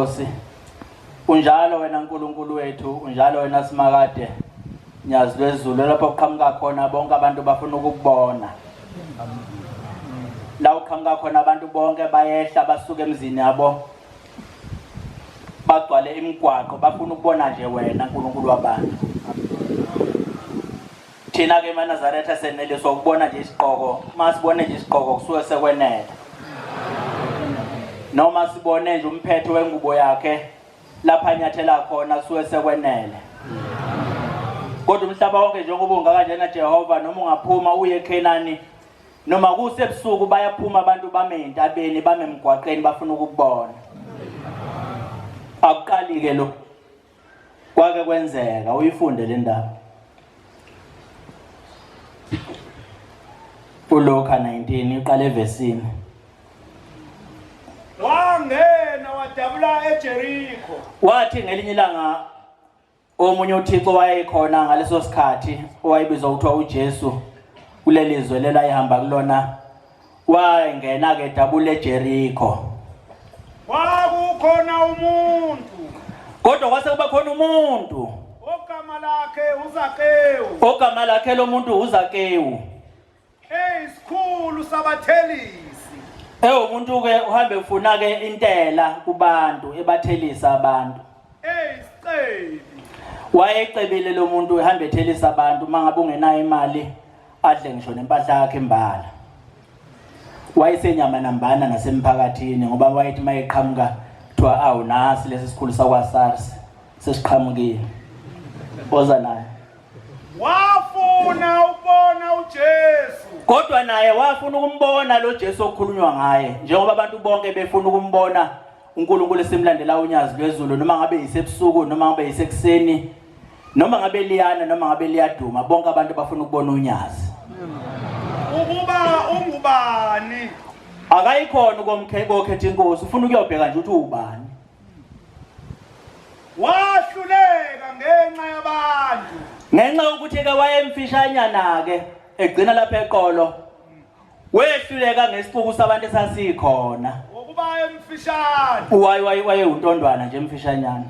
inkosi. Unjalo wena Nkulunkulu wethu, unjalo wena Simakade. Nyazi lwezulu lapho kuqhamuka khona bonke abantu bafuna ukukubona. La uqhamuka khona abantu bonke bayehla basuka emzini yabo bagcwale imigwaqo bafuna ukubona nje wena Nkulunkulu wabantu. Thina ke emaNazaretha seneliswa ukubona nje isigqoko, uma sibone nje isigqoko kusuke sekwenele. Noma sibone nje umphetho wengubo yakhe lapha anyathela khona kusuke sekwenele. Kodwa umhlaba wonke njengoba ungaka njena Jehova noma ungaphuma uye eKhenani noma kusebusuku bayaphuma abantu bame entabeni bame emgwaqeni bafuna ukukubona. Akuqali ke lo. Kwake kwenzeka uyifunde le ndaba. ULuka 19 iqala evesini. Wangena wadabula eJeriko. Wathi ngelinye ilanga omunye uThixo wayekhona ngaleso sikhathi owayebizwa kuthiwa uJesu kuleli zwe lelo ayehamba kulona Wayengena ke dabula eJeriko. Kwakukhona umuntu. Kodwa kwase kuba khona umuntu. Ogama lakhe uZakewu. Ogama lakhe lo muntu uZakewu. Eyisikhulu sabathelisi. Ewumuntu ke uhambe ufuna ke intela kubantu ebathelisa abantu. Eyisicebi. Wayecebile lo muntu ehamba ethelisa abantu uma ngabe ungenayo imali adle ngisho nempahla yakhe imbala wayesenyama nambana nasemphakathini ngoba wayethi uma eqhamuka kuthiwa awu nasi lesi sikhulu sakwa-SARS sesiqhamukile oza naye Wafuna ukubona uJesu. Kodwa naye wafuna ukumbona lo Jesu okukhulunywa ngaye njengoba abantu bonke befuna ukumbona uNkulunkulu esimlandela unyazi lwezulu noma ngabe yisebusuku noma ngabe yisekuseni Noma ngabe liyana noma ngabe liyaduma bonke abantu bafuna ukubona unyazi. Ukuba ungubani? Akayikhona ukomkhe kokhetha inkosi ufuna ukuyobheka nje ukuthi uwubani. Wahluleka ngenxa yabantu. Ngenxa yokuthi ke wayemfishanyana ke egcina lapha eqolo Wehluleka ngesixuku sabantu esasikhona. Ngokuba emfishane. Waye waye wayewuntondwana nje emfishanyana.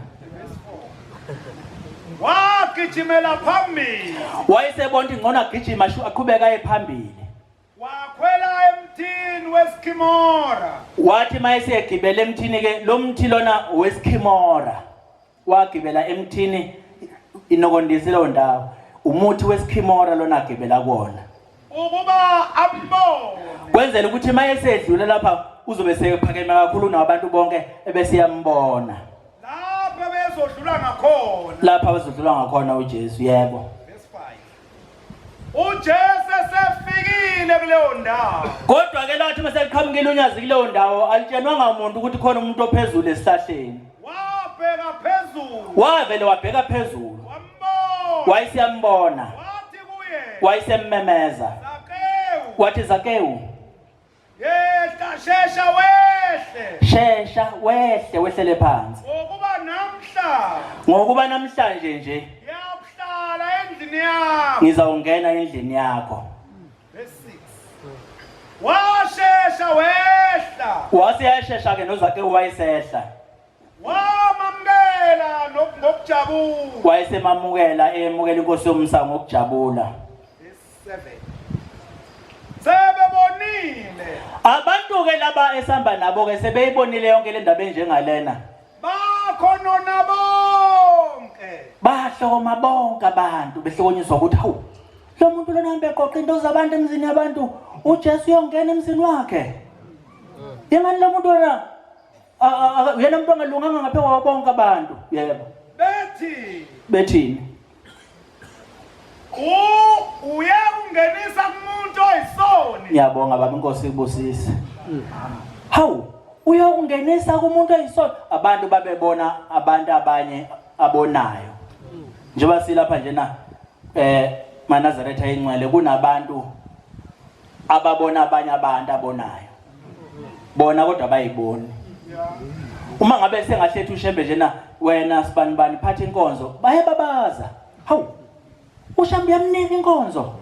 Wagijimela phambili. Wayesebona ukuthi ngcono agijima aqhubeka aye phambili. Wakhwela emthini wesikhimora. Wathi mayesegibele emthini ke lo mthi lona wesikhimora. Wagibela emthini inokondisi leyo ndawo. Umuthi wesikhimora lona agibela kuwona. Ukuba ambone. Kwenzela ukuthi uma esedlule lapha uzobe sephakeme kakhulu nabantu bonke ebesiyambona. Lapha bezodlula ngakhona. Lapha bezodlula ngakhona uJesu yebo. UJesu esefikile kuleyo ndawo. Kodwa ke lathi uma seliqhamukile unyazi kuleyo ndawo alitshenwanga umuntu ukuthi khona umuntu ophezulu esihlahleni. Wabheka phezulu. Wavele wabheka phezulu. Wambona. Wayesiyambona. Wathi kuye. Wayesemmemeza. Zakewu. Wathi Zakewu. Yehla shesha wehle. Shesha wehle wehlele phansi. Ngokuba namhla. Ngokuba namhlanje nje. Ngiyakuhlala endlini yakho. Ngizawungena endlini yakho. Verse 6. Washesha wehla. Wase yashesha ke noZakewu wayesehla. Wamamukela ngokujabula. Wayesemamukela emukela inkosi yomsa ngokujabula. 7. Sebebonile. Abantu ke laba esihamba nabo ke sebeyibonile yonke le ndaba enjengalena. Bakhonona bonke. Bahlokoma bonke abantu behlokonyiswa ukuthi hawu lo muntu lona hambe eqoqa into zabantu emzini yabantu uJesu uyongena emzini wakhe. Yengani lo muntu wena uyena umuntu ongalunganga ngaphe kwabo bonke abantu yebo. Bethi bethini Uyakungenisa kumuntu oyisoni. Ngiyabonga baba inkosi ikubusise. Hawu uyokungenisa kumuntu oyisoni. Abantu babebona abantu abanye abonayo. Njengoba silapha njena eh maNazaretha ingcwele kunabantu ababona abanye abantu abonayo. Bona kodwa bayiboni. Uma ngabe sengahletha uShembe njena wena sibanibani phatha inkonzo baye babaza. Hawu uShembe uyamnika inkonzo.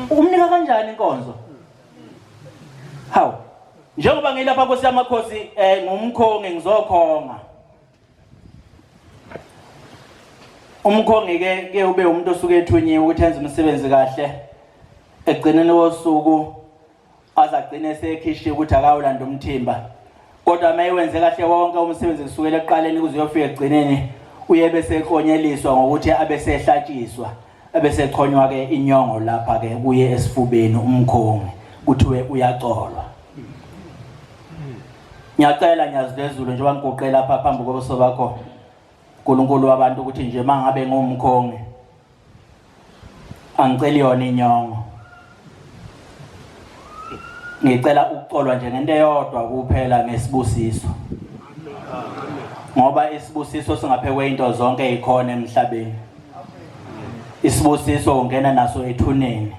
Umnika kanjani inkonzo? Hawu. Njengoba ngilapha Nkosi yamakhosi ngumkhongi ngizokhonga. Umkhongi ke ke ube umuntu osuke ethunyiwe ukuthi enze umsebenzi kahle. Ekugcineni kosuku azagcine esekhishiwe ukuthi akawulanda umthimba. Kodwa uma ewenze kahle wonke umsebenzi kusukela ekuqaleni kuze uyofika ekugcineni uye bese eklonyeliswa ngokuthi abe sehlatshiswa ebese echonywa ke inyongo lapha ke kuye esifubeni umkhongi kuthiwe uyacolwa. Ngiyacela Nyazi lwezulu njengoba ngiguqe lapha phambi kobuso bakho uNkulunkulu wabantu ukuthi nje mangabe ngumkhongi angiceli yona inyongo ngicela ukucolwa nje ngento eyodwa kuphela ngesibusiso ngoba isibusiso singaphekwe into zonke ikhona emhlabeni isibusiso ungena naso ethuneni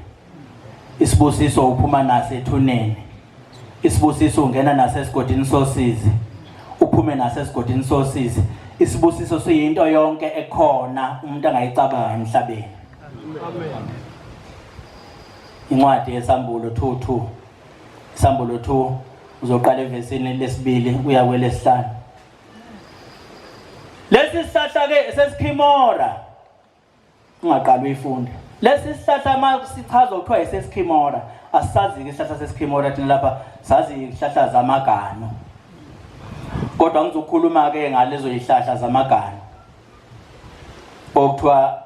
isibusiso uphuma naso ethuneni isibusiso ungena naso esigodini sosizi uphume naso esigodini sosizi isibusiso siyinto yonke ekhona umuntu angayicabanga emhlabeni amen incwadi yesambulo 2:2 isambulo 2 uzoqala evesini lesibili kuya kwelesihlanu lesi sihlahla ke sesikhimora ungaqali uyifunde lesi sihlahla uma sichazwa kuthiwa isesikhimora asisazi-ke isihlahla sesikhimora thina lapha sazi izihlahla zamagano kodwa ngizokhuluma-ke ngalezo zihlahla zamagano okuthiwa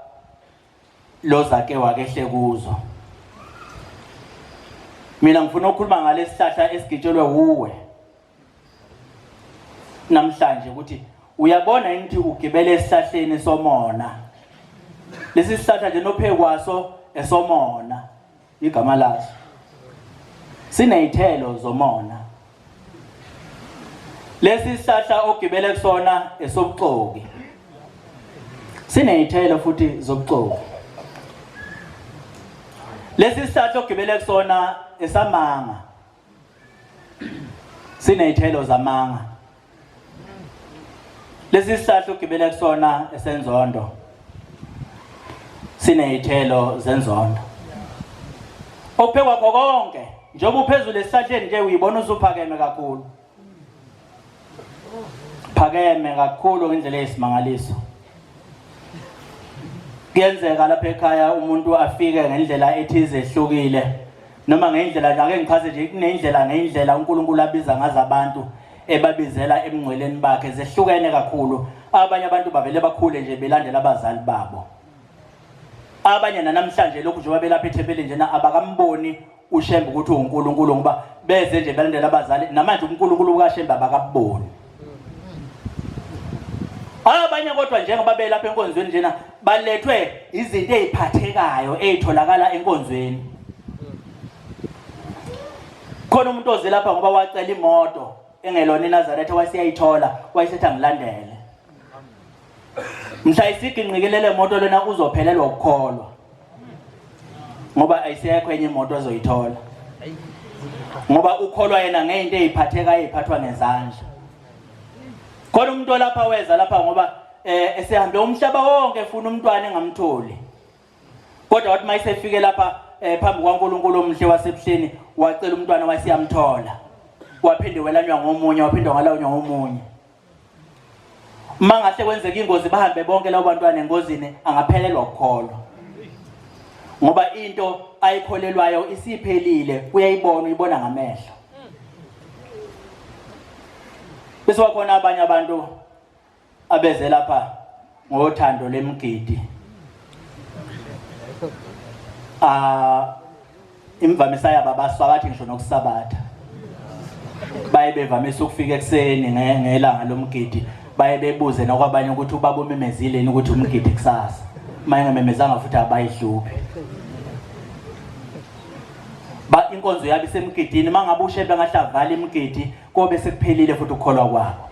lo zake wakehle kuzo mina ngifuna ukukhuluma ngalesi sihlahla esigitshelwe wuwe namhlanje ukuthi uyabona yini ukuthi ugibele esihlahleni somona lesi sihlahla nje nophekwaso esomona igama laso sinezithelo zomona lesi sihlahla ogibele kusona esobuxoki sinezithelo futhi zobuxoki lesi sihlahla ogibele kusona esamanga sinezithelo zamanga lesi sihlahla ugibele kusona esenzondo sinezithelo zenzondo okuphekwa kho konke njengoba uphezulu esihlahleni nje uyibona usuphakeme kakhulu phakeme kakhulu ngendlela eyisimangaliso kuyenzeka lapha ekhaya umuntu afike ngendlela ethize ehlukile noma ngendlela nje ake ngichaze nje kunendlela ngendlela uNkulunkulu abiza ngazo abantu ebabizela emngcweleni bakhe zehlukene kakhulu abanye abantu bavele bakhule nje belandela abazali babo abanye nanamhlanje lokhu njengoba belapha ethempelini njena abakamboni uShembe ukuthi uNkulunkulu ngoba beze nje belandela abazali namanje uNkulunkulu kaShembe abakaboni abanye kodwa njengoba belapha enkonzweni njena balethwe izinto eziphathekayo ezitholakala enkonzweni khona umuntu oze lapha ngoba wacela imoto engelona iNazaretha wayeseyayithola wayesethi angilandele mhla isiginqikile le moto lena uzophelelwa ukukholwa ngoba ayisekho enye imoto azoyithola ngoba ukholwa yena ngento eziphathekayo eziphathwa ngezandla khona umuntu olapha weza lapha ngoba eh esehambe umhlaba wonke efuna umntwana engamtholi kodwa wathi mayisefike lapha eh, phambi kwaNkulunkulu omhle wasebuhleni wacela umntwana wasiyamthola waphinde welanywa ngomunye waphinde walanywa ngomunye uma ngahle kwenzeka ingozi bahambe bonke labo bantwana engozini angaphelelwa ukukholwa ngoba into ayikholelwayo isiphelile uyayibona uyibona ngamehlo bese wakhona abanye abantu abeze lapha ngothando lemgidi ah imvamisa yabo abasabathi ngisho nokusabatha baye bevamise ukufika ekuseni ngelanga lomgidi baye bebuze nakwabanye ukuthi ubaba umemezile yini ukuthi umgidi kusasa uma engamemezanga futhi abayihluphi ba inkonzo yabo isemgidini uma ngabe ushembe ngahle avale imigidi kobe sekuphelile futhi ukukholwa kwabo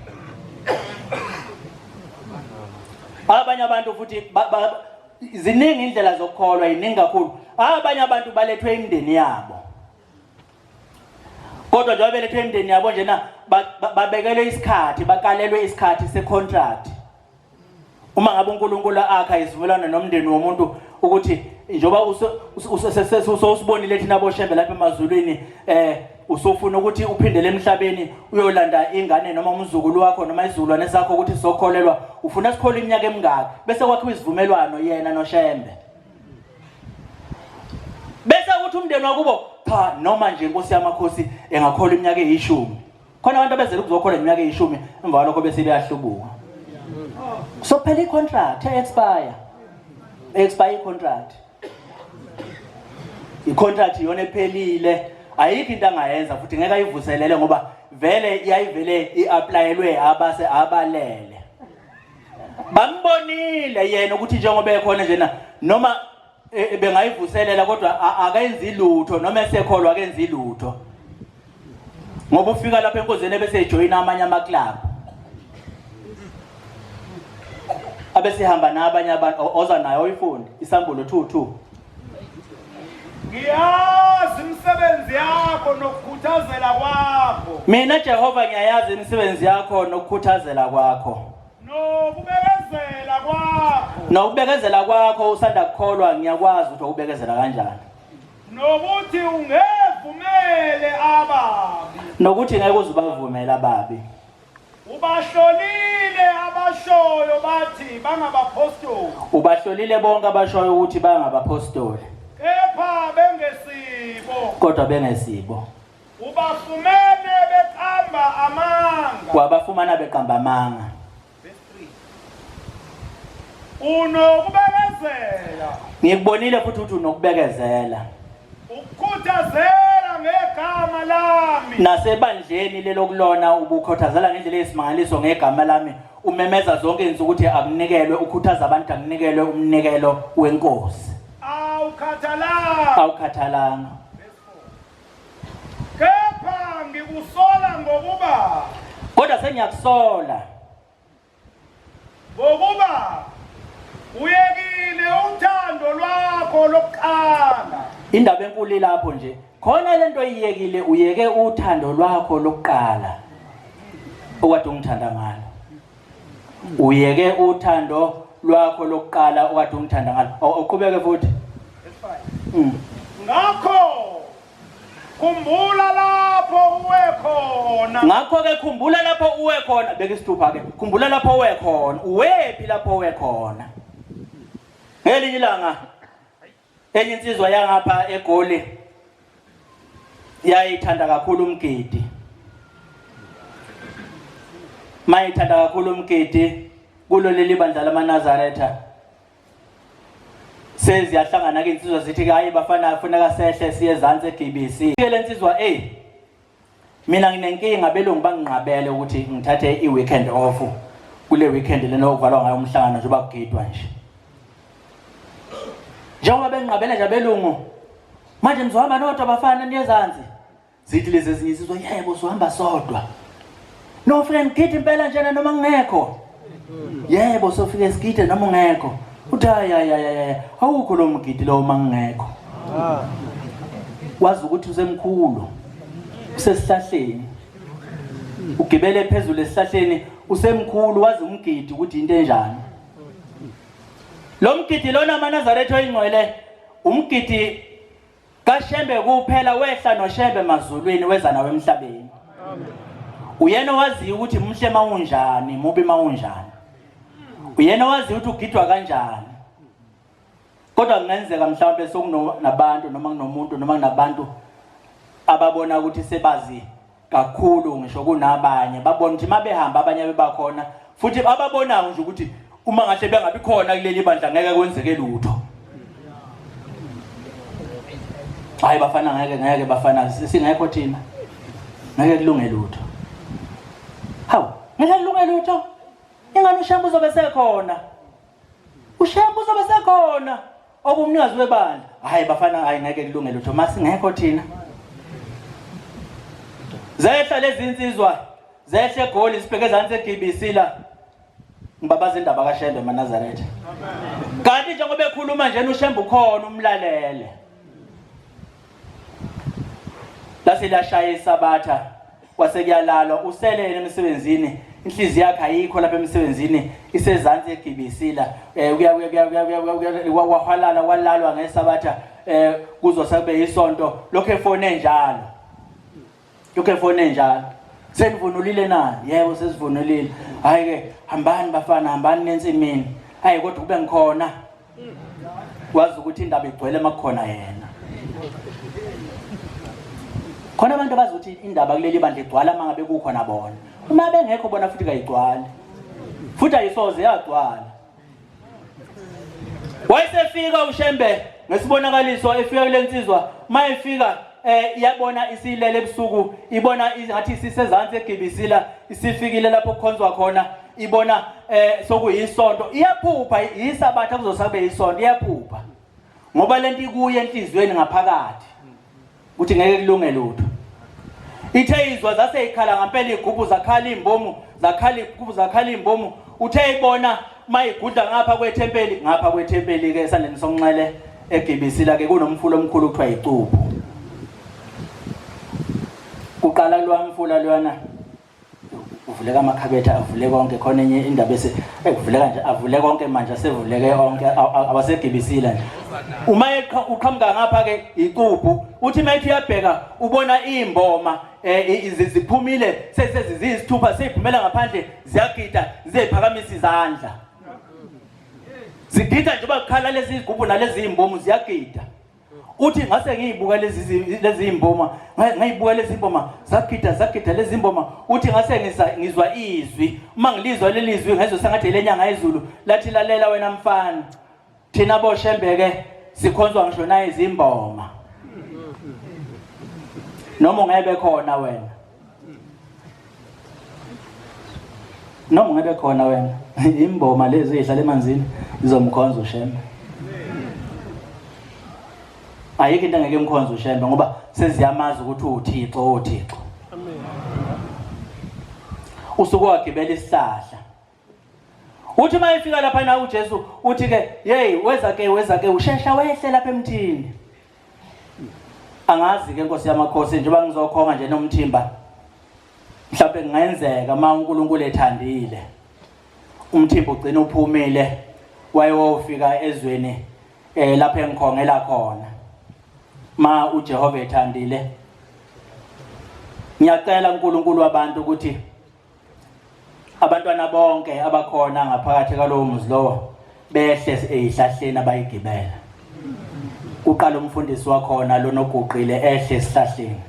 abanye abantu futhi ziningi indlela zokukholwa iningi kakhulu abanye abantu balethwe imindeni yabo kodwa njengoba belethwe imindeni yabo njena babekelwe isikhathi bakalelwe isikhathi secontract uma ngabe uNkulunkulu akha isivumelwano nomndeni womuntu ukuthi njengoba usubonile thina boshembe lapha emazulwini eh usufuna ukuthi uphindele emhlabeni uyolanda ingane noma umzukulu wakho noma isizukulwane sakho ukuthi sokholelwa ufuna sikholwe iminyaka emingaki bese kwakhiwa isivumelwano yena noShembe bese ukuthi umndeni wakubo cha noma nje inkosi yamakhosi engakholwa iminyaka eyishumi khona abantu abezele ukuzokholwa iminyaka eyishumi emva kwalokho bese beyahlubuka so phela i-contract expire expire i-contract i-contract iyona ephelile ayikho into angayenza futhi ngeke ayivuselele ngoba vele yayivele i-aplayelwe abase abalele bambonile yena ukuthi njengoba ekhona njena noma e, e, bengayivuselela kodwa akenzi lutho noma esekholwa akenzi lutho ngoba ufika lapha enkonzweni ebese ejoyina amanye amaclub abesihamba nabanye abantu oza nayo oyifundi isambulo 22 Ngiyazi imisebenzi yakho nokukhuthazela kwakho. Mina Jehova ngiyayazi imisebenzi yakho nokukhuthazela kwakho. Nokubekezela kwakho. Nokubekezela kwakho usanda kukholwa ngiyakwazi ukuthi ukubekezela kanjani. Nokuthi ungevumele ababi. Nokuthi ngeke uzubavumele ababi. Ubahlolile abashoyo bathi bangabaphostoli. Ubahlolile bonke abashoyo ukuthi bangabaphostoli. Kepha bengesibo. Kodwa bengesibo. Ubafumene beqamba amanga. Wabafumana beqamba amanga. Unokubekezela. Ngikubonile futhi ukuthi unokubekezela. Ukukhuthazela ngegama lami. Nasebandleni lelokulona ubukhuthazela ngendlela eyisimangaliso ngegama lami umemeza zonke izinsuku ukuthi akunikelwe ukhuthaza abantu akunikelwe umnikelo wenkosi. Awukhathalanga. Awukhathalanga. Kepha ngikusola ngokuba Kodwa sengiyakusola Ngokuba uyekile uthando lwakho lokuqala. Indaba enkulu ilapho nje. Khona lento oyiyekile uyeke uthando lwakho lokuqala. Okade ungithanda ngalo. Uyeke uthando lwakho lokuqala okade ungithanda ngalo. Uqhubeke futhi. Ngakho Khumbula lapho uwe khona. Ngakho ke khumbula lapho uwe khona, beka isithupha ke. Khumbula lapho uwe khona. Uwephi lapho uwe khona? Ngelinye ilanga enye insizwa yangapha eGoli yayithanda kakhulu umgidi. Mayithanda kakhulu umgidi kulo leli bandla lamaNazaretha. Seziyahlangana ke insizwa zithi hayi bafana funeka sehle siye ezansi eGBC. Ke lensizwa ey mina nginenkinga belungu banginqabele ukuthi ngithathe i-weekend off kule weekend lena okuvalwa ngayo umhlangano njengoba kugidwa nje. Njengoba benginqabele nje abelungu manje nizohamba nodwa bafana niye ezansi. Zithi lezi ezinye insizwa yebo sohamba sodwa. No friend gidi impela njena noma ngingekho. Yebo sofike sigide noma ungekho. Uthi hayi hayi hayi awukho lo mgidi lo uma ngingekho. Wazi ukuthi usemkhulu. Usesihlahleni. Ugibele phezulu esihlahleni usemkhulu wazi umgidi ukuthi into enjani. Lo mgidi lona amaNazaretha oyingcwele umgidi KaShembe kuphela wehla noShembe emazulwini weza nawe emhlabeni. Uyena owaziyo ukuthi muhle mawunjani, mubi mawunjani. Uyena owaziyo ukuthi ugidwa kanjani. Kodwa kungenzeka mhlawumbe sokunabantu noma kunomuntu noma kunabantu ababona ukuthi sebazi kakhulu ngisho kunabanye babona ukuthi mabehamba abanye bebakhona futhi ababonayo nje ukuthi uma ngahle bengabi khona kuleli bandla ngeke kwenzeke lutho hayi bafana ngeke ngeke bafana singekho thina ngeke kulunge lutho hawu ngeke kulunge lutho ingane ushembe uzobe sekhona ushembe uzobe sekhona Okumnikazi webandla. Hayi bafana hayi ngeke kulunge lutho masingekho thina. Zehla lezi insizwa zehle egoli sibheke ezansi eGBC la. Ngibabaza indaba kaShembe emaNazaretha. Kanti njengoba ekhuluma nje uShembe ukhona umlalele. Lase liyashaya isabatha kwase kuyalalwa usele emsebenzini. inhliziyo yakhe ayikho lapha emsebenzini isezansi egibisila eh kuya kuya kuya kuya wahwalala walalwa ngesabatha eh kuzosabe isonto lokho efone njalo lokho efone njalo senivunulile na yebo sesivunulile hayi ke hambani bafana hambani nensimini hayi kodwa kube ngikhona wazi ukuthi indaba igcwele makukhona yena khona abantu abazi ukuthi indaba kuleli bandla igcwala uma ngabe kukhona bona uma bengekho bona futhi kayigcwali futhi ayisoze yagcwala wayesefika ushembe ngesibonakaliso efika kule nsizwa uma efika eh iyabona isilele ebusuku ibona ngathi isisezansi egibisila isifikile lapho kukhonzwa khona ibona eh sokuyisonto iyaphupha yisabatha kuzosabe isonto iyaphupha ngoba lento ikuye enhlizweni ngaphakathi ukuthi ngeke kulunge lutho ithe izwa zase ikhala ngampela igubhu zakhala imbomu zakhala igubhu zakhala imbomu uthe ibona mayigudla ngapha kwethempeli ngapha kwethempeli ke esandleni sonxele egibisila ke kunomfula omkhulu kuthiwa icuphu kuqala lwamfula lwana kuvuleka amakhabethe avule konke khona enye indaba ese ekuvuleka nje avule konke manje asevuleke onke awasegibisile nje uma uqhamuka ngapha ke icubhu uthi uma ethi uyabheka ubona imboma eh, ziphumile sesezizisithupha seyiphumela ngaphandle ziyagida ziyiphakamisa izandla zigida njengoba kukhala lezi zigubhu nalezi imbomu ziyagida uthi ngase ngiyibuka lezi lezi imboma ngayibuka lezi imboma zagida zagida lezi imboma uthi ngase ngizwa izwi uma ngilizwa leli zwi ngezwe sengathi lenyanga yezulu lathi lalela wena mfana thina boshembeke sikhonzwa ngisho naye izimboma noma ungebe khona wena noma ungebe khona wena imboma lezi ezihlala emanzini izomkhonza ushembe ayikho into engeke imkhonze ushembe ngoba seziyamazi ukuthi uwuthixo uthixo usuke wagibela isihlahla uthi uma efika lapha na uJesu uthi ke hey weza ke weza ke ushesha wehle lapha emthini angazi ke Nkosi yamakhosi njengoba ngizokhonga nje nomthimba mhlawumbe kungenzeka uma uNkulunkulu ethandile umthimba ugcina uphumile waye wofika ezweni eh lapho engikhongela khona ma uJehova ethandile ngiyacela uNkulunkulu wabantu ukuthi abantwana bonke abakhona ngaphakathi kalowo muzi lowo behle ezihlahleni abayigibela uqala umfundisi wakhona lona oguqile ehle esihlahleni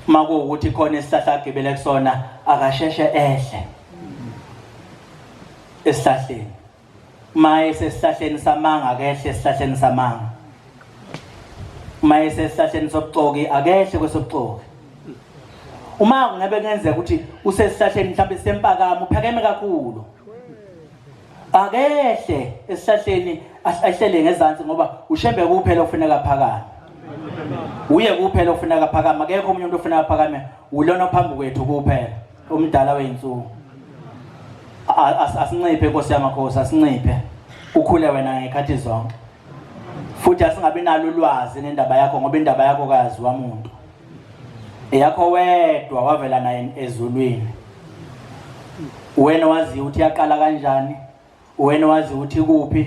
uma kuwukuthi khona isihlahla agibele kusona akasheshe ehle esihlahleni uma esesihlahleni samanga akehle esihlahleni samanga uma esesihlahleni sobuxoki akehle kwesobuxoki uma ngabe kungenzeka ukuthi usesihlahleni mhlawumbe sempakamo uphakeme kakhulu akehle esihlahleni ahlele ngezansi ngoba ushembe kuphela ofuneka phakame uye kuphela ofuneka phakame akekho omunye umuntu ofuneka phakame ulona phambi kwethu kuphela umdala weyinsuku asinciphe nkosi yamakhosi asinciphe ukhule wena ngekhathi zonke futhi asingabi nalo ulwazi ngendaba yakho ngoba indaba yakho kayaziwa muntu eyakho wedwa wavela naye ezulwini wena waziyo ukuthi yaqala kanjani wena wazi ukuthi kuphi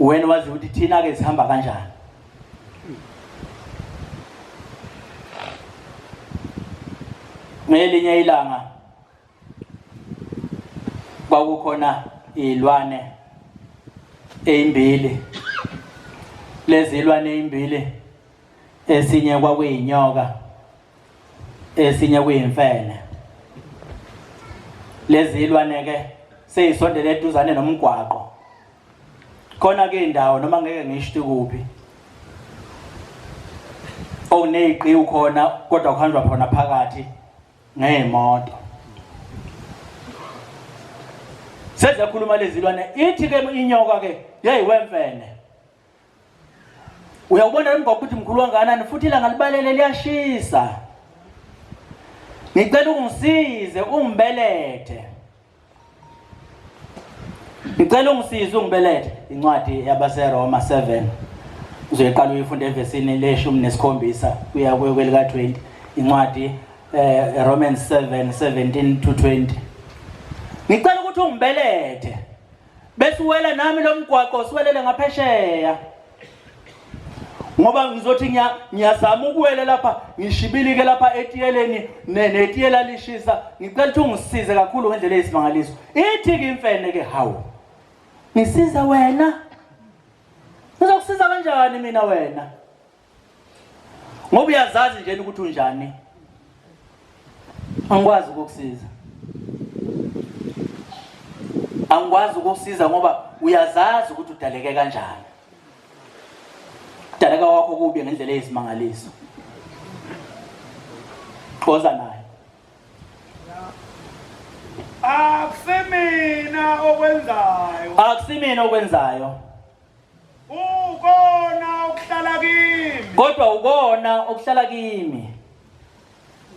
wena wazi ukuthi thina ke sihamba kanjani ngelinye ilanga kwakukhona izilwane ezimbili lezi zilwane ezimbili esinye kwakuyinyoka esinye kuyimfene lezi ilwane ke seyisondele eduzane nomgwaqo khona ke indawo noma ngeke ngisho kuphi okuneziqiwu khona kodwa kuhanjwa khona phakathi ngeyimoto seziyakhuluma lezi lwane ithi ke inyoka ke yeyi wemfene Uyawubona lo mgwaqo ukuthi mkhulu kangakanani futhi ilanga libalele liyashisa. Ngicela ungisize ungibelethe. Ngicela ungisize ungibelethe. Incwadi yabaseRoma 7 uzoyiqala uyifunde evesini leshumi nesikhombisa kuya kwelika 20 incwadi eh Romans 7:17 to 20. Ngicela ukuthi ungibelethe bese uwela nami lo mgwaqo siwelele ngaphesheya. Ngoba ngizothi ngiyazama ukuwela lapha ngishibilike lapha etiyeleni netiyela lishisa ngicela ukuthi ungisize kakhulu ngendlela eyisimangaliso. Ithi ke imfene ke hawu. Ngisiza wena. Ngizokusiza kanjani mina wena? Ngoba uyazazi nje ukuthi unjani. Angikwazi ukukusiza. Angikwazi ukukusiza ngoba uyazazi ukuthi udaleke kanjani. Udaleka kwakho kubi ngendlela eyisimangaliso. Xoza naye. Akusimina okwenzayo. Akusimina okwenzayo. Ukona okuhlala kimi. Kodwa ukona okuhlala kimi.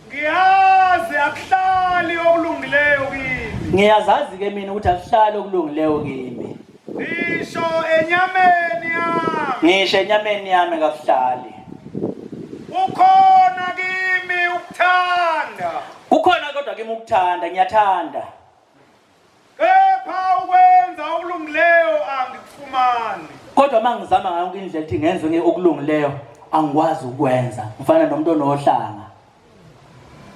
Ngiyazi akuhlali okulungileyo kimi. Ngiyazazi ke mina ukuthi akuhlali okulungileyo kimi. Ngisho enyameni yami. Ngisho enyameni yami kakuhlali. Kukhona kimi ukuthanda. Kukhona kodwa kimi ukuthanda, ngiyathanda. Kepha ukwenza okulungileyo angikufumani. Kodwa uma ngizama ngayo yonke indlela ukuthi ngenze okulungileyo angikwazi ukwenza. Ngifana nomuntu onohlanga.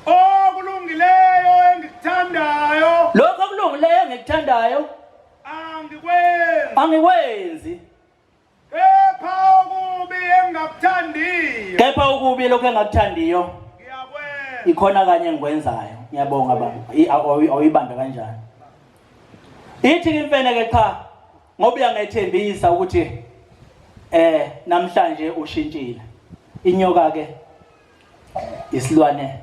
Okulungileyo engikuthandayo. Lokho okulungileyo engikuthandayo angikwenzi. Angikwenzi. Kepha okubi engingakuthandiyo. Kepha okubi lokho engakuthandiyo. Ngiyakwenza. Ikhona kanye engikwenzayo. Ngiyabonga baba. Awuyibambe kanjani? Ithi imfene ke cha ngoba uyangethembisa ukuthi eh namhlanje ushintshile. Inyoka ke isilwane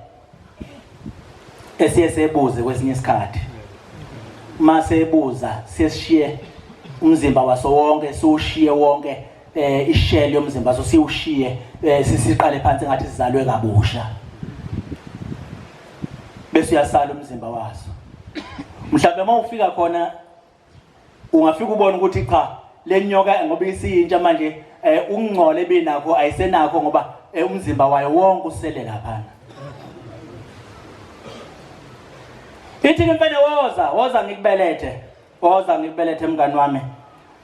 esiye sebuze kwesinye isikhathi uma sebuza sesishiye umzimba waso wonke siwushiye wonke eh ishell yomzimba so siwushiye eh, sisiqale phansi ngathi sizalwe kabusha bese uyasala umzimba waso mhlawumbe uma ufika khona Ungafika ubone ukuthi cha le nyoka ngoba isiyintsha manje eh, ukungcola ebinakho ayisenakho ngoba eh, umzimba wayo wonke usele laphana. Ithi ke mfene woza, woza ngikubelethe. Woza ngikubelethe mngani wami.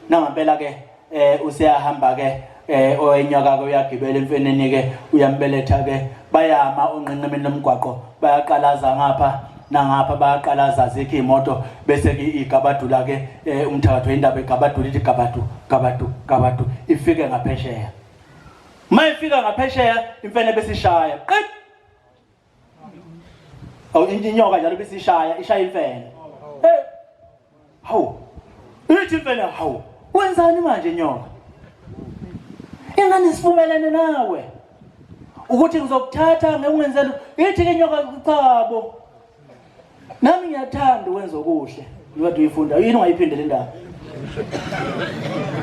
Nangampela ke eh useyahamba ke eh owenyoka ke uyagibela emfeneni ke uyambeletha ke bayama onqenqemeni lomgwaqo bayaqalaza ngapha nangapha bayaqalaza zikho imoto bese ke igabadula ke eh, umthakatho indaba igabadula ithi gabadu gabadu gabadu ifike ngaphesheya mayifika ngaphesheya imfene besishaya qed Awu inyoka njalo bisishaya ishaya imfene. Hey. Hawu. Ithi imfene hawu. Wenzani manje nyoka? Ingane sivumelene nawe. Ukuthi ngizokuthatha ngekungenzela ithi ke nyoka chabo. Nami ngiyathanda ukwenza okuhle. Ngikade uyifunda. Yini ungayiphinde le ndaba?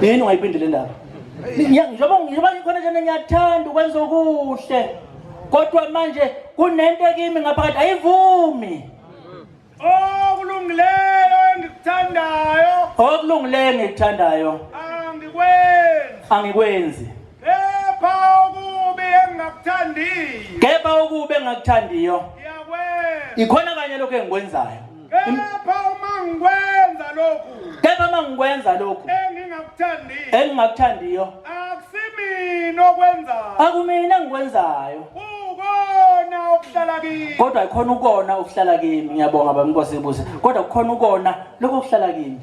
Yini ungayiphinde le ndaba? Njengoba njengoba ngikhona nje ngiyathanda ukwenza okuhle. Kodwa manje kunento kimi ngaphakathi ayivumi. Okulungileyo engikuthandayo. Okulungileyo engikuthandayo. Angikwenzi. Angikwenzi. Kepha okubi engingakuthandiyo. Kepha okubi engingakuthandiyo. Ngiyakwenza. Ikhona kanye lokho engikwenzayo. Kepha uma ngikwenza lokhu. Kepha uma ngikwenza lokhu. Engingakuthandiyo. Engingakuthandiyo. Akusimina okwenzayo. Akumina engikwenzayo. Ukona okuhlala kimi. Kodwa ikhona ukona okuhlala kimi. Ngiyabonga baba Nkosi ibuse. Kodwa kukhona ukona lokho okuhlala kimi.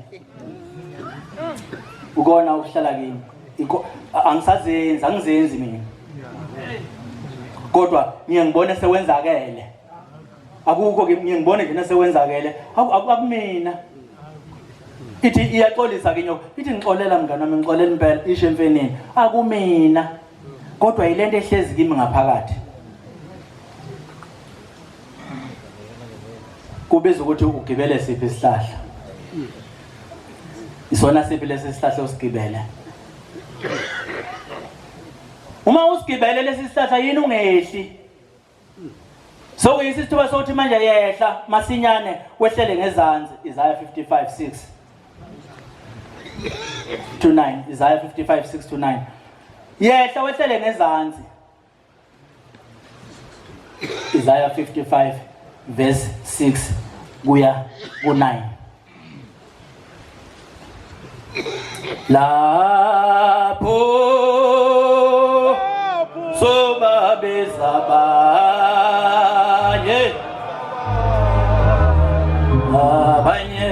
Ukona okuhlala kimi. Angisazenzi, angizenzi mina. Kodwa ngiye ngibone sewenzakele. Akukho ke ngiye ngibone nje sewenzakele. Akumina. Ithi iyaxolisa ke nyoka. Ithi ngixolela mngani wami ngixolela impela isho emfenini. Akumina. Kodwa yilento ehlezi kimi ngaphakathi. Kubiza ukuthi ugibele siphi isihlahla. Isona siphi lesi sihlahla osigibele? Uma usigibele lesi sihlahla yini ungehli? Sokuyisa isithuba sokuthi manje yehla masinyane wehlele ngezansi Isaiah 55:6 to 9 Isaiah 55:6 to 9 Yehla wehlele ngezansi. Isaiah 55 verse 6 kuya ku-9. Lapho sobabiza abanye abanye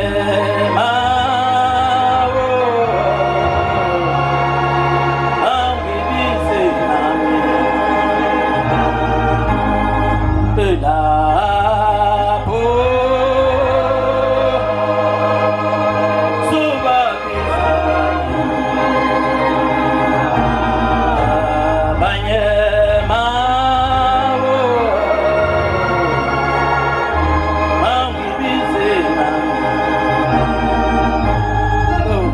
mawo angibize nami lapho sobabiza abanye mawo angibize nami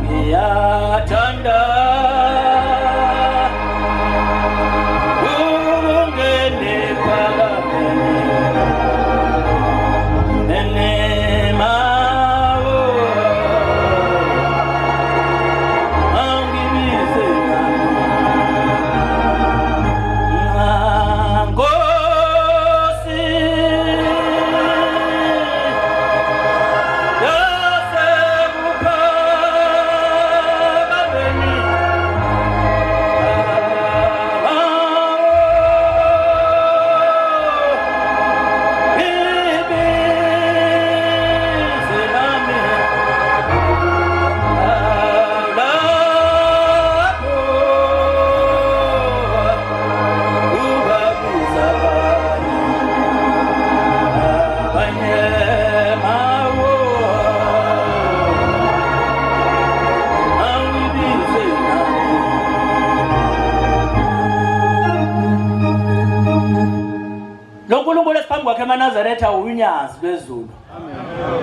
ngiyathanda ukungene phakameni enemawo angibize nami Nkosi yasekuphakameni ibize nami lapho ubabiza abanye mawo angibize nami. Lo nkulunkulu esiphambi kwakhe emaNazaretha unyazi lwezulu,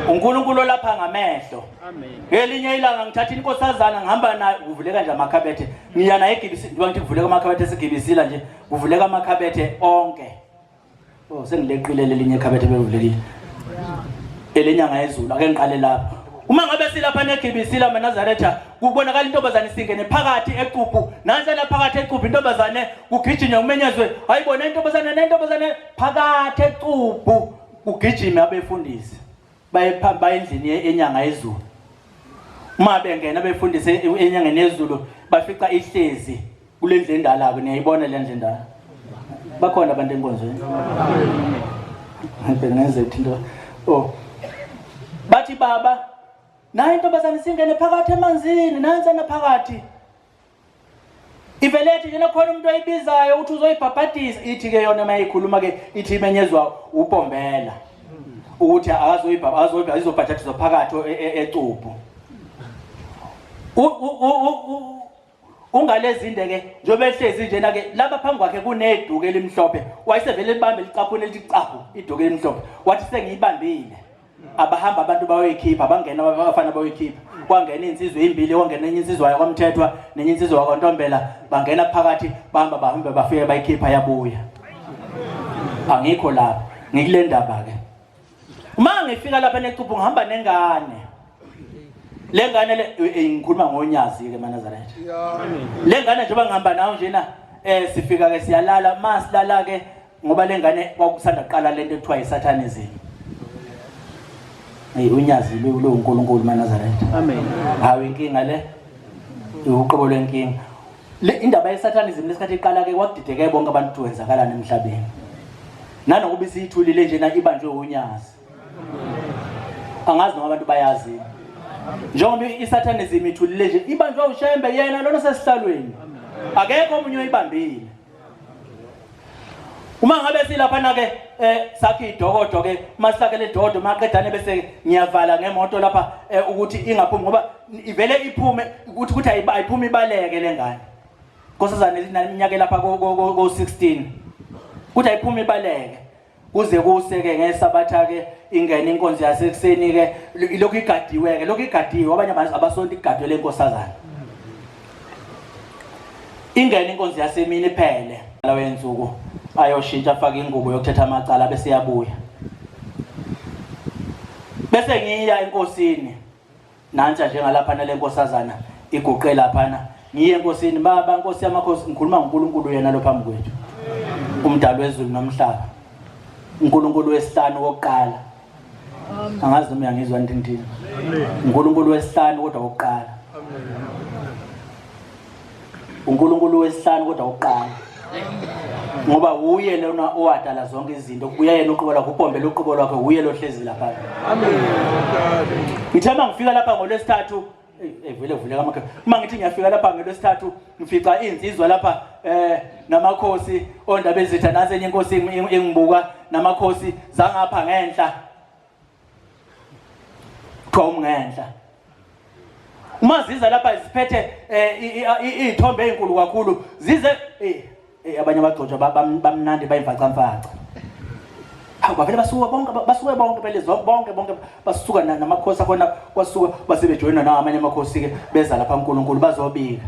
uNkulunkulu olapha ngamehlo. Ngelinye ilanga ngithatha inkosazana ngihamba nayo, kuvuleka nje amakhabethe, ngiya naye egibisi, njengoba ngithi kuvuleka amakhabethe esigibisila nje, kuvuleka amakhabethe onke. Oh, sengileqile lelinye ikhabethe bevulekile elenyanga yezulu. Ake ngiqale lapho. Uma ngabe silapha negibisila maNazaretha, kubonakala intombazane isingene phakathi ecuphu. Nansi la phakathi ecuphu intombazane, kugijinywe kumenyezwe, hayibona intombazane nentombazane phakathi ecuphu. Kugijime abefundisi baye phambi, baye endlini enyanga yezulu. Uma bengena befundise enyangeni yezulu, bafica ihlezi kule ndlu endala-ke. Niyayibona le ndlu endala? Bakhona abantu enkonzweni? Bengeze into. Oh, bathi, "Baba, nayi intombazane singene phakathi emanzini, nansana phakathi." Ivele ethi njena khona umuntu oyibizayo uthi uzoyibhabhadisa. Ithi-ke yona uma ikhuluma ke, ithi imenyezwa upombela ukuthi akazoyibhabhadisa, izobhajadiswa phakathi ecuphu. Ungalezinde ke njengoba ehlezi njena ke lapha phambi kwakhe kuneduku elimhlophe, wayesevele libambe licaphune, lithi caphu iduku elimhlophe. Wathi, "Sengiyibambile." Abahamba abantu bayoyikhipha, bangena abafana bayoyikhipha. Kwangena insizwa ezimbili, kwangena enye insizwa yakwaMthethwa nenye insizwa yakwaNtombela. Bangena phakathi, bahamba bahamba, bafike bayikhipha, yabuya. Angikho lapho, ngikule ndaba ke. Uma ngifika lapha necuphu, ngihamba nengane. Le ngane le, ngikhuluma ngonyazi ke maNazaretha. Le ngane njengoba ngihamba nayo njena, sifika ke siyalala. Masilala ke, ngoba le ngane kwakusanda kuqala lento ekuthiwa isatanism. Hey, unyazi lo uNkulunkulu maNazaretha. Amen. Hawu, inkinga le, uqobo lwenkinga le, indaba yesatanism. Lesikhathi iqala ke kwakudideke bonke abantu ukuthi wenzakalani emhlabeni, nanokuba isiyithulile njena ibanjwe unyazi. Angazi noma abantu bayazi, njengoba isatanism ithulile nje, ibanjwe uShembe yena lona sesihlalweni, akekho omunye oyibambile. Uma ngabe silapha ke, sakhe idokodo ke. Masakhe le dokodo, maqedane bese ngiyavala ngemoto lapha, ukuthi ingaphumi, ngoba ivele iphume ukuthi ayiphumi, ibaleke lengane. Nkosazane inaminyaka lapha ko 16, kuthi ayiphumi ibaleke kuze kuse ke. Ngesabatha ke ingene inkonzo yasekuseni ke, ilokhu igadiwe ke, lokhu igadiwe. Abanye abantu abasonto igadwe lenkosazana. Ingene inkonzo yasemini, iphele lawo yensuku, ayoshintsha, afake ingubo yokuthetha amacala, bese yabuya. Bese ngiya enkosini. Nantsha njengalapha nale nkosazana iguqe laphana. Ngiye enkosini, "Baba, Nkosi yamakhosi." Ngikhuluma ngoNkulunkulu yena lo phambi kwethu, umdali wezulu nomhlaba. uNkulunkulu wesihlanu wokuqala. Angazi noma uyangizwa nti ngithini. uNkulunkulu wesihlanu kodwa wokuqala. uNkulunkulu wesihlanu kodwa wokuqala. Ngoba uye lona owadala zonke izinto, kubuya yena uqobo lwakhe, upombela uqobo lwakhe, uye lohlezi lapha. Amen. Ngithe uma ngifika lapha ngolwesithathu evele vuleka amakhe uma ngithi ngiyafika lapha ngelwesithathu ngifica insizwa lapha eh namakhosi ondaba ezitha nansi enye inkosi ingibuka namakhosi zangapha ngenhla kuthiwa umngenhla uma ziza lapha ziphethe eh, iy'thombe ey'nkulu kakhulu zize eh, Eh abanye abagcotshwa bamnandi bayimfacamfaca. Hawu bavele basuka bonke basuke bonke phela zonke bonke bonke basuka namakhosi akhona kwasuka basebejoyina nawo amanye amakhosi ke beza lapha uNkulunkulu bazobika.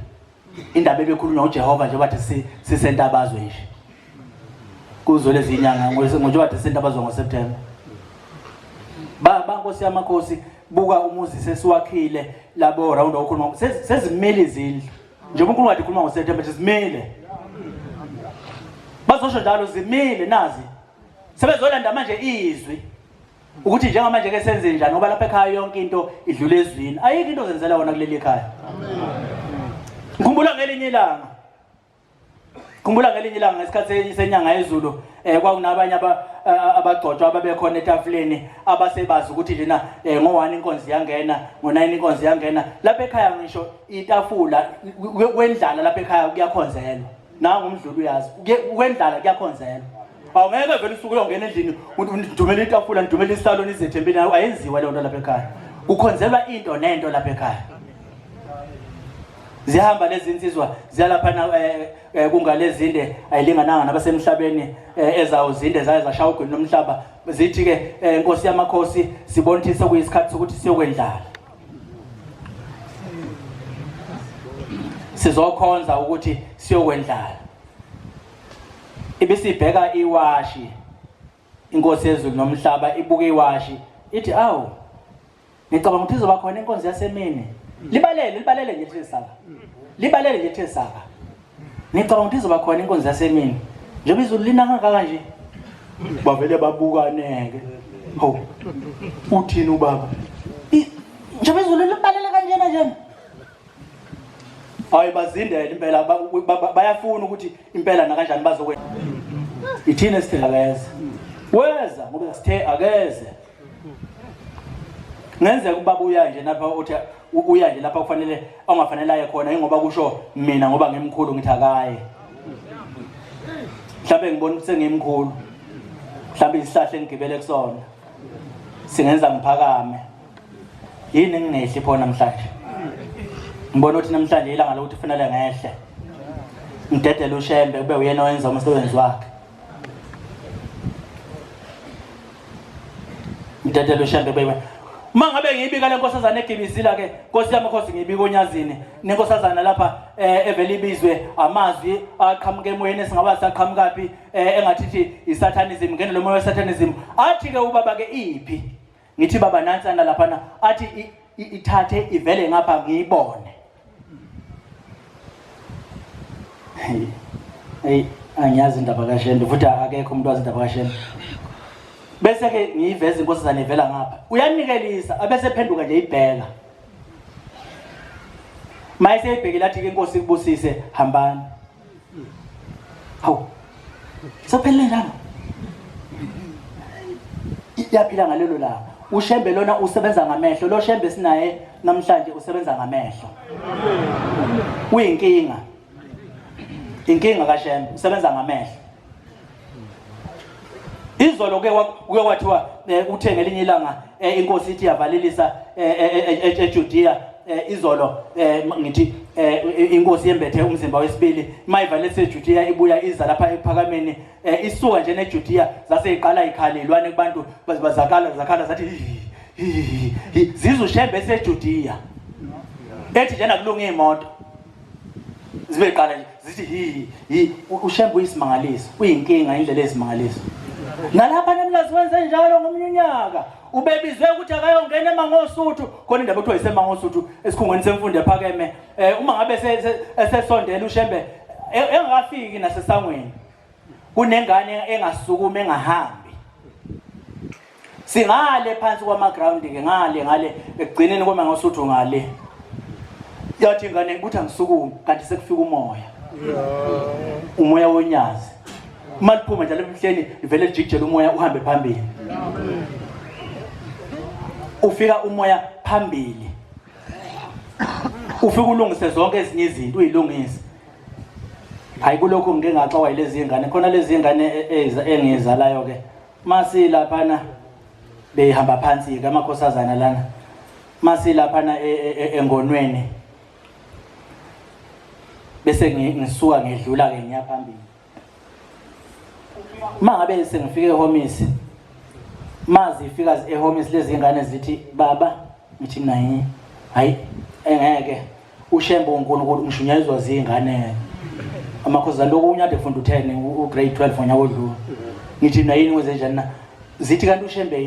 Indaba ebekhulunywa uJehova nje bathi sisentabazwe nje. Kuzo lezi inyanga njengoba bathi sentabazwe ngoSeptember. Ba Nkosi yamakhosi buka umuzi sesiwakhile labo round okhuluma sezimile izindlu. Njengoba uNkulunkulu kade ekhuluma ngoSeptember nje zimile. Bazosho njalo zimile nazi. Sebezolanda manje izwi ukuthi njengamanje ke senze njani ngoba lapha ekhaya yonke into idlula ezwini. Ayikho into ozenzela wona kuleli khaya. Ngikhumbula ngelinye ilanga Khumbula ngelinye ilanga ngesikhathi senyanga yezulu eh kwakunabanye abagcotshwa ababekhona etafuleni abasebazi ukuthi njena eh, ngo-1 inkonzo iyangena ngo-9 inkonzo iyangena lapha ekhaya ngisho itafula kwendlala lapha ekhaya kuyakhonzelwa nangu umdlulu uyazi kwendlala kuyakhonzelwa awungeke vele usuke uyongena endlini ndumela itafula ndumela isihlalo nizethembile ayenziwa leyo nto lapha ekhaya kukhonzelwa into nento lapha ekhaya Zihamba lezi insizwa ziyalapha na eh, eh, kungalezinde ayilingananga nabasemhlabeni eh, ezawo zinde zaye zashaya ugwini lomhlaba zithi ke eh, Nkosi yamakhosi sibona ukuthi sekuyisikhathi sokuthi siyokwendlala sizokhonza ukuthi siyokwendlala ibisibheka iwashi inkosi yezulu nomhlaba ibuke iwashi ithi awu Ngicabanga ukuthi izoba khona inkonzo yasemini. Libalele, libalele nje lithe saka. Libalele nje lithe saka. Ngicabanga ukuthi izoba khona inkonzo yasemini. Njengoba izulu lina kangaka nje. Bavele babukaneke. Hawu. Uthini ubaba? Njengoba izulu libalele kanjena nje. Hayi bazindele impela bayafuna ukuthi impela nakanjani bazokwenza. Ithini esithe akeze. Weza ngoba sithe akeze. Ngenzeka ubaba uya nje lapha uthi uya nje lapha kufanele ongafanele aye khona ingoba kusho mina ngoba ngimkhulu ngithi akaye. Mhlawumbe ngibona ukuthi sengimkhulu. Mhlawumbe isihlahla engigibele kusona singenza ngiphakame. Yini ngingehli pho namhlanje? Ngibona ukuthi namhlanje ilanga lokuthi kufanele ngehle. Ngidedele uShembe kube uyena owenza umsebenzi wakhe. Mdedele uShembe bebe. Uma ngabe ngiyibika le nkosazana egibizila ke Nkosi yami Nkosi ngiyibika onyazini nenkosazana lapha eh, evele ibizwe amazwi aqhamuka emoyeni esingaba saqhamukaphi eh, engathi thi isatanism ngene lo moya wesatanism athi ke ubaba ke iphi ngithi baba nansana laphana athi ithathe ivele ngapha ngiyibone hey hey angiyazi indaba kaShembe futhi akekho umuntu wazi indaba kaShembe bese ke ngiyiveza inkosazane ivela ngapha uyanikelisa abese phenduka nje ibheka mayeseyibhekile athi ke inkosi ikubusise hambani Hawu. Sophelele njalo. Yaphila ngalelo langa. UShembe lona usebenza ngamehlo. Lo Shembe sinaye namhlanje usebenza ngamehlo. Uyinkinga. Inkinga kaShembe usebenza ngamehlo. Izolo ke kuke kwathiwa eh, uthe ngelinye ilanga eh, inkosi ithi yavalelisa eh, eJudea izolo ngithi inkosi yembethe umzimba wesibili mayivalelisa eJudea ibuya iza lapha ephakameni isuka nje neJudea zase iqala ikhalelwane kubantu bazakala zakhala zathi zizwe uShembe eseJudea ethi njena kulunga imoto zibe qala nje zithi hi hi uShembe uyisimangaliso uyinkinga indlela eyisimangaliso nalapha nemlazi wenze njalo ngomunye unyaka ubebizwe ukuthi akayongena eMangosuthu khona indaba ekuthiwa iseMangosuthu esikhungweni semfundo ephakeme eh, uma ngabe esesondela uShembe e, engakafiki nasesangweni kunengane engasukumi engahambi Singale phansi kwama ground ke ngale ngale ekugcineni koma ngosuthu ngale. Yathi ingane ukuthi angisukume kanti sekufika umoya. Umoya wonyazi. Uma liphuma njalo emhleni livele lijikijele umoya uhambe phambili. Ufika umoya phambili. Ufika ulungise zonke ezinye izinto uyilungise. Hayi kulokhu ngike ngaxoka yilezi ngane khona lezi ngane e, e, engizalayo ke masilaphana beyihamba phansi ke amakhosazana lana masilaphana e, e, e, engonweni bese ngisuka ngidlula ke ngiya phambili uma ngabe sengifike ehomisi mazi ifika ehomisi lezi ngane zithi baba ngithi mina yini hayi engeke uShembe uNkulunkulu ngishunyayezwa zingane amakhosazana lokunye ade funda u10 ugrade 12 ngonyaka odlule ngithi mina yini kwenze njani na zithi kanti uShembe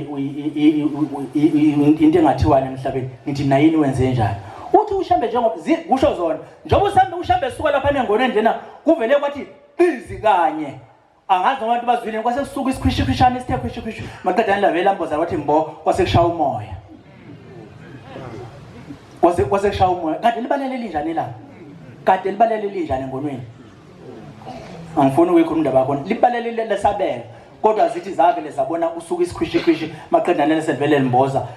into engathiwani emhlabeni ngithi mina yini wenze njani uthi uShembe njengoba kusho zona njengoba uShembe uShembe esuka lapha nengoneni njena kuvele kwathi qizi kanye angazi noma abantu bazwile kwase kusuka isikhwishikhwishana esithe khwishikhwishi maqedane lavela lamboza wathi mbo kwase kushaya umoya kwase kwase kushaya umoya kade libalele linjani ilanga kade libalele linjani engonweni angifuni ukuyikhuluma indaba yakho libalele lesabela kodwa zithi zavele zabona kusuka isikhwishikhwishi maqedane lesevele limboza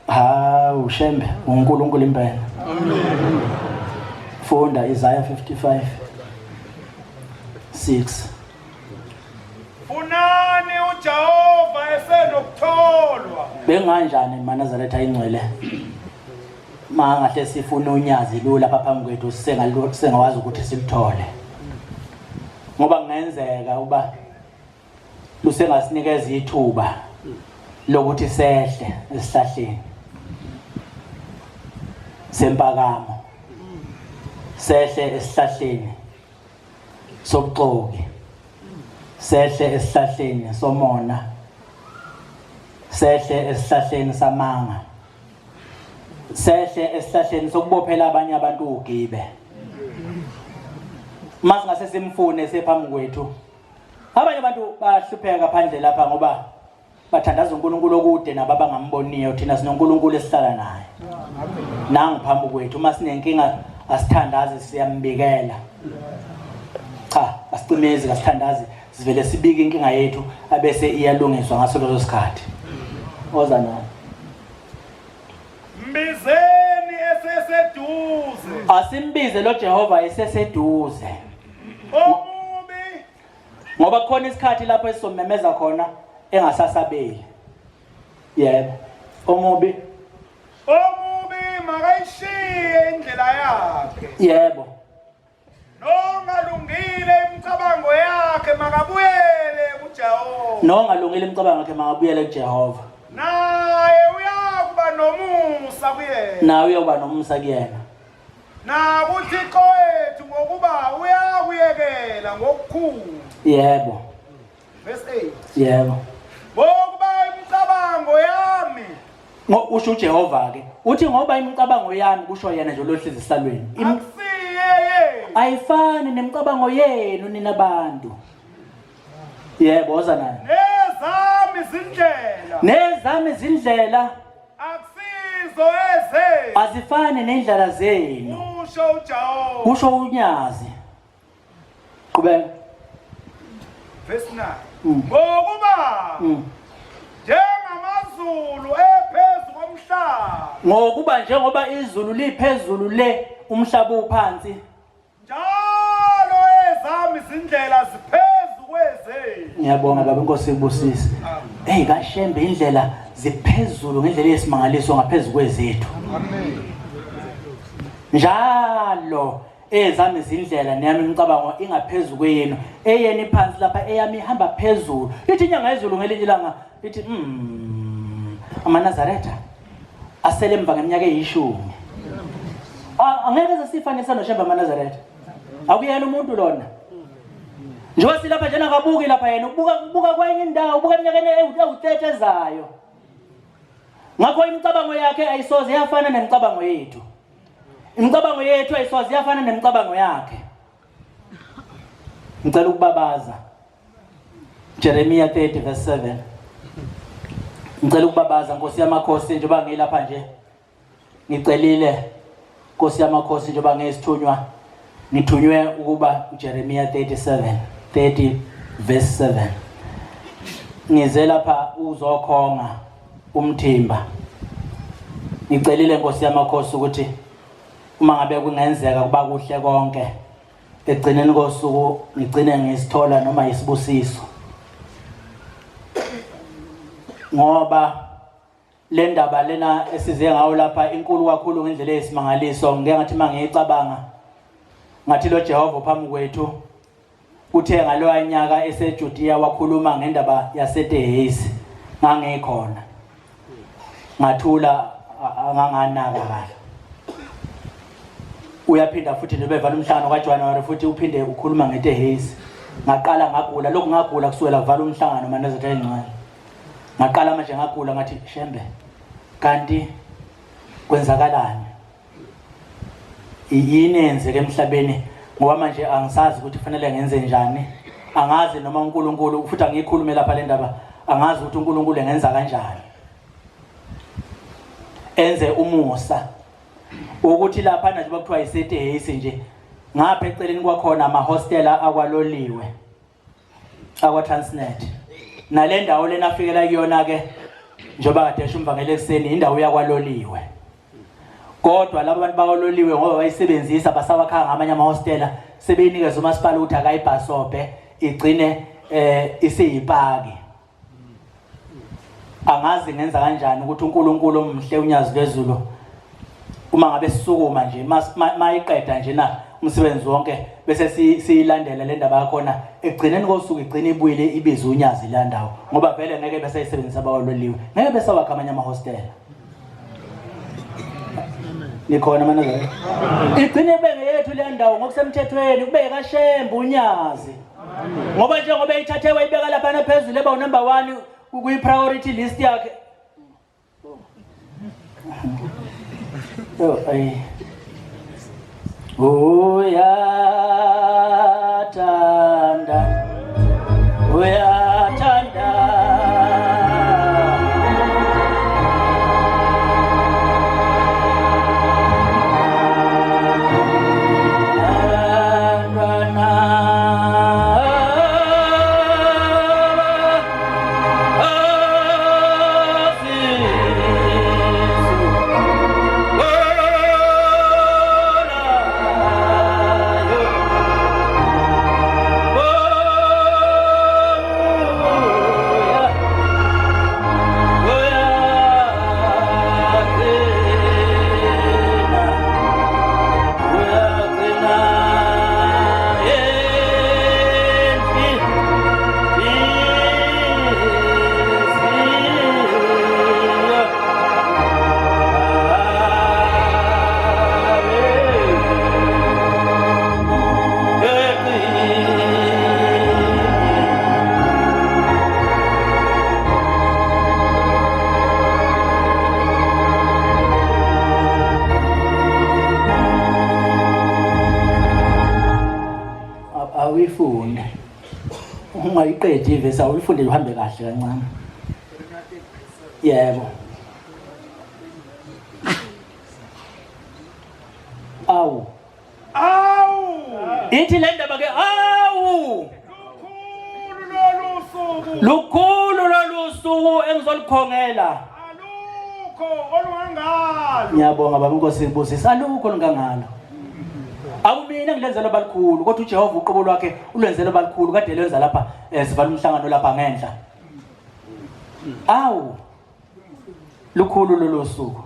Hawu Shembe uNkulunkulu impela. Amen. Funda Isaiah 55 6. Funani uJehova esenokutholwa. Benganjani maNazaretha ingcwele? Mangahle sifune unyazi lula lapha phambi kwethu sengawazi ukuthi silithole. Ngoba kungenzeka uba lusengasinikeza ithuba lokuthi sehle esihlahleni sempakamo sehle esihlahleni sobuxoki sehle esihlahleni somona sehle esihlahleni samanga sehle esihlahleni sokubophela abanye abantu ugibe masingase simfune sephambi kwethu Abanye abantu bahlupheka phandle lapha ngoba bathandaza uNkulunkulu okude nabo abangamboniyo thina sinoNkulunkulu esihlala naye. Nangu phambi kwethu uma sinenkinga asithandazi siyambikela. Cha, asicimezi kasithandazi sivele sibike inkinga yethu abese iyalungiswa ngaso leso sikhathi. Oza nayo. Mbizeni eseseduze. Asimbize lo Jehova eseseduze. Omubi ngoba kukhona isikhathi lapho esizomemeza khona engasasabeli. Yebo. Omubi Omubi makayishiye indlela yakhe. Yebo. Nongalungile imicabango yakhe makabuyele kuJehova. Nongalungile imicabango yakhe makabuyele kuJehova. Naye uyakuba nomusa kuyena. Naye uyoba nomusa kuyena. NakuThixo wethu ngokuba uyakuyekela ngokukhulu. Yebo. Verse 8. Yebo. Ngokuba imicabango yami usho uJehova ke uthi ngoba imicabango yami kusho yena nje lohlezi esihlalweni ayifani nemicabango yenu nina bantu yebo woza nayo nezami izindlela nezami izindlela akusizo ezenu azifani nendlela zenu kusho uJehova kusho unyazi Qhubeka. Verse 9. Ngokuba njengamazulu ephezu komhlaba. Ngokuba njengoba izulu liphezulu le umhlaba uphansi. Njalo ezami izindlela ziphezu kwezenu. Ngiyabonga baba inkosi ikubusise. Hey kaShembe indlela ziphezulu ngendlela eyisimangaliso ngaphezulu kwezethu. Amen. Njalo Ezami izindlela neyami imicabango ingaphezu kweyenu. Eyenu iphansi lapha eyami ihamba phezulu. Ithi inyanga yezulu ngelinye ilanga ithi amaNazaretha asele emva ngeminyaka eyishumi. Angeke sesifanise noShembe amaNazaretha. Akuyena umuntu lona. Njengoba silapha njena akabuki lapha yena ubuka ubuka kwenye indawo ubuka eminyakeni ewu-30 ezayo. Ngakho imicabango yakhe ayisoze yafana nemicabango yethu. Imicabango yethu ayisoze yafana nemicabango yakhe. Ngicela ukubabaza. Jeremiah 30 verse 7. Ngicela ukubabaza Nkosi yamakhosi njengoba ngilapha nje. Ngicelile Nkosi yamakhosi njengoba ngiyisithunywa ngithunywe ukuba uJeremiya 37 30 verse 7. Ngize lapha uzokhonga umthimba. Ngicelile Nkosi yamakhosi ukuthi uma ngabe kungenzeka kuba kuhle konke ekugcineni kosuku ngigcine ngisithola noma yisibusiso ngoba le ndaba lena esize ngayo lapha inkulu kakhulu ngendlela eyisimangaliso. Ngike ngathi uma ngiyicabanga ngathi lo Jehova phambi kwethu uthe ngaloya nyaka eseJudiya wakhuluma ngendaba yaseTehesi, ngangikhona ngathula anganganaka kahle. Uyaphinda futhi nje bevala umhlangano kaJanuary futhi uphinde ukhuluma ngeTehesi. Ngaqala ngagula, lokhu ngagula kusukela kuvala umhlangano manezetha engcwele. Ngaqala manje ngagula ngathi shembe kanti kwenzakalani? Yini eyenzeka emhlabeni ngoba manje angisazi ukuthi kufanele ngenze njani. Angazi noma uNkulunkulu futhi angiyikhulume lapha le ndaba, angazi ukuthi uNkulunkulu engenza kanjani. Enze umusa ukuthi lapha nje bakuthiwa isetehesi nje ngapha eceleni kwakhona amahostela akwaloliwe akwa-Transnet nale ndawo lena afikela kuyona ke njengoba kade esho umvangeli ekuseni indawo yakwaloliwe kodwa laba bantu bakwaloliwe ngoba bayisebenzisa basawakhanga ngamanye amahostela sebeyinikeza umasipala ukuthi akayibhasobhe igcine eh isiyipaki. Angazi ngenza kanjani ukuthi uNkulunkulu omhle unyazi lwezulu uma ngabe sisukuma nje mayiqeda nje na umsebenzi wonke bese siyilandela le ndaba yakhona ekugcineni kosuku igcina ibuyile ibize unyazi la ndawo ngoba vele ngeke bese isebenzisa abawaloliwe ngeke bese wakha amanye amahostela nikhona mana igcine ibe ngeyethu le ndawo ngokusemthethweni kube kaShembe unyazi ngoba njengoba eyithathe wayibeka laphana phezulu eba unumber 1 kwi-priority list yakhe. Oh, ay. Uyathanda, uyathanda. Awuyifunde ungayiqedi ivesi, awuyifunde uhambe kahle kancane. Yebo. Awu. Awu! Ithi le ndaba ke awu! Lukhulu lolu suku. Lukhulu lolu suku engizolukhongela. Alukho olungangalo. Ngiyabonga baba inkosi ibusise. Alukho olungangalo. Akumina ngilenzela balikhulu kodwa uJehova uqobo lwakhe ulwenzela balikhulu kade lwenza lapha eh, sivala umhlangano lapha ngenhla. Awu. Lukhulu lolu suku.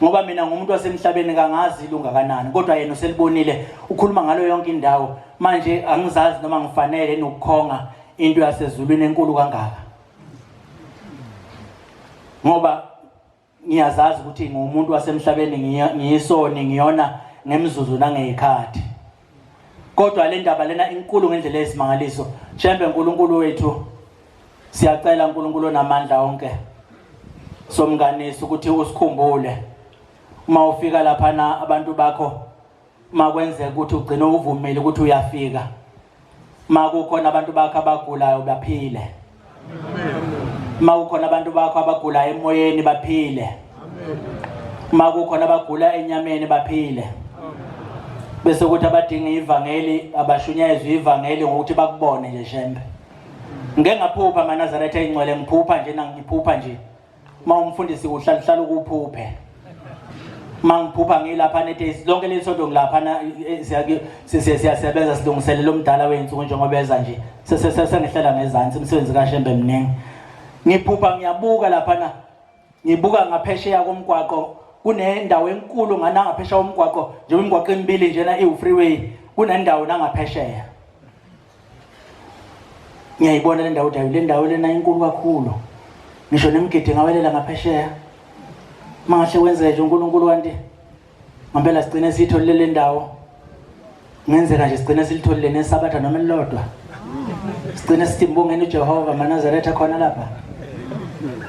Ngoba mina ngumuntu wasemhlabeni kangazi lungakanani kodwa yena uselibonile ukhuluma ngalo yonke indawo manje angizazi noma ngifanele nokukhonga into yasezulwini enkulu kangaka. Ngoba ngiyazazi ukuthi ngumuntu wasemhlabeni ngiyisoni ngiyona ngemzuzu nangeyikhathi. Kodwa le ndaba lena inkulu ngendlela eyisimangaliso. Shembe uNkulunkulu wethu siyacela uNkulunkulu onamandla onke somnganisi ukuthi usikhumbule uma ufika laphana abantu bakho makwenzeka ukuthi ugcine uvumile ukuthi uyafika makukhona abantu bakho abagulayo baphile. Uma kukhona abantu bakho abagula emoyeni baphile. Uma kukhona abagula enyameni baphile. Bese kuthi abadinga ivangeli abashunyayezwe ivangeli ngokuthi bakubone nje Shembe. Ngike ngaphupha maNazaretha ingcwele ngiphupha nje nangiphupha nje. Uma umfundisi kuhlala uhlala ukuphuphe. Uma ngiphupha ngilapha netesi lonke lesonto ngilapha na eh, siyasebenza silungiselela umdala weyinsuku njengoba eza nje. Sesengihlela ngezansi umsebenzi kaShembe mningi. Ngiphupha ngiyabuka lapha na ngibuka ngaphesheya komgwaqo kunendawo enkulu nganangaphesheya komgwaqo njengoba imigwaqo emibili njena iwu-freeway kunendawo nangaphesheya ngiyayibona le ndawo dayo le ndawo lena inkulu kakhulu ngisho nemigidi ngawelela ngaphesheya mangahle kwenzeke nje uNkulunkulu kanti ngempela sigcine siyitholile le ndawo ngenzeka nje sigcine silitholile nesabatha noma elilodwa sigcine sithi mbongeni uJehova maNazaretha khona lapha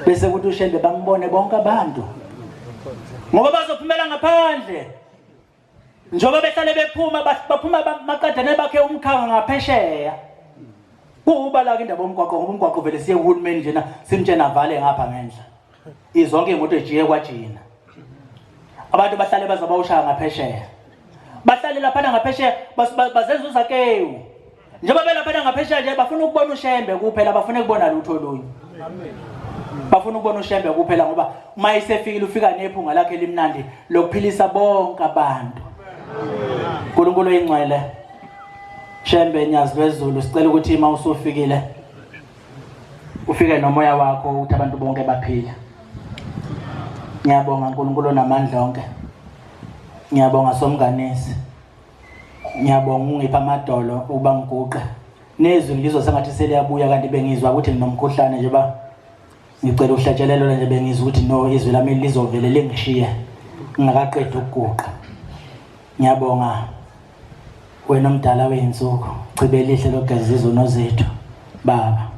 bese kuthi uShembe bambone bonke abantu ngoba bazophumela ngaphandle njengoba behlale bephuma baphuma maqedane bakhe umkhanga ngaphesheya kuwuba la indaba yomgwaqo ngoba umgwaqo vele siye kuhulumeni njena simtshena avale ngapha ngenhla izonke imoto ejiye kwajina abantu bahlale baze bawushaya ngaphesheya bahlale laphana ngaphesheya bazenza uzakewu njengoba belaphana ngaphesheya nje bafuna ukubona ushembe kuphela bafuna ukubona lutho olunye bafuna ukubona ushembe kuphela ngoba uma esefikile ufika nephunga lakhe elimnandi lokuphilisa bonke abantu uNkulunkulu oyingcwele Shembe nyazi lwezulu sicela ukuthi uma usufikile ufike nomoya wakho ukuthi abantu bonke baphile ngiyabonga uNkulunkulu onamandla onke ngiyabonga somnganisi ngiyabonga ungipha amadolo ukuba ngiguqe nezwi ngilizwa sengathi seliyabuya kanti bengizwa ukuthi nginomkhuhlane nje ba ngicela uhlatshelelwe nje bengizwa ukuthi no izwi lami lizovele lingishiye ngingakaqedi ukuguqa ngiyabonga wena omdala weyinsuku chibe elihle lokugeza izono zethu baba.